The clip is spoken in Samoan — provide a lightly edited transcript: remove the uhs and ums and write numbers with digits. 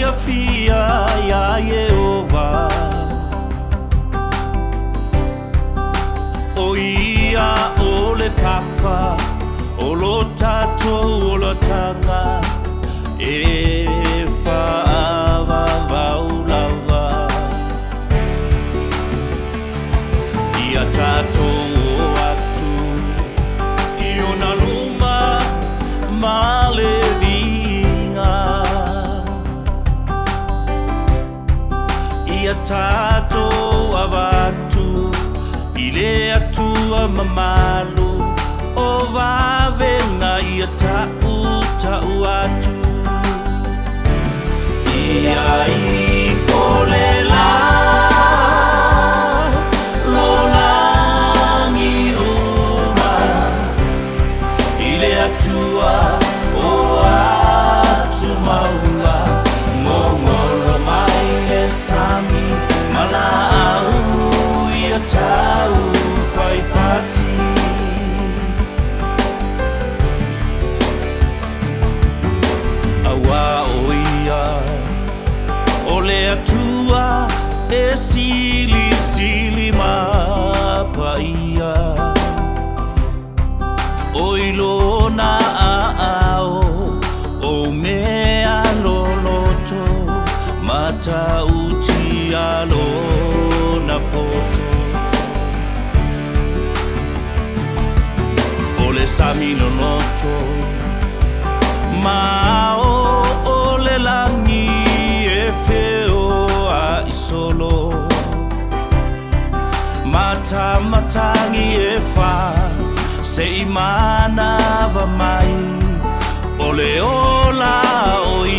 Fiafia iā Ieova, ʻO ia o le papa o lo tatou olataga e faavavau lava. Ia tatou o atu i ona luma ma le viiga. Ia tatou avatu i le Atua mamalu o vavega ia taʻutaʻu atu. Ia ifo le lalolagi uma i le Atua o atumaua, gogolo mai le sami ma laau ia tau faipati. Auā o ia o le Atua e silisili ma paia, o i lona aao o mea loloto, matautia lona poto. O le sami loloto ma ao o le lagi e feoaʻi solo, matamatagi e fā seʻi manava mai o le ola o i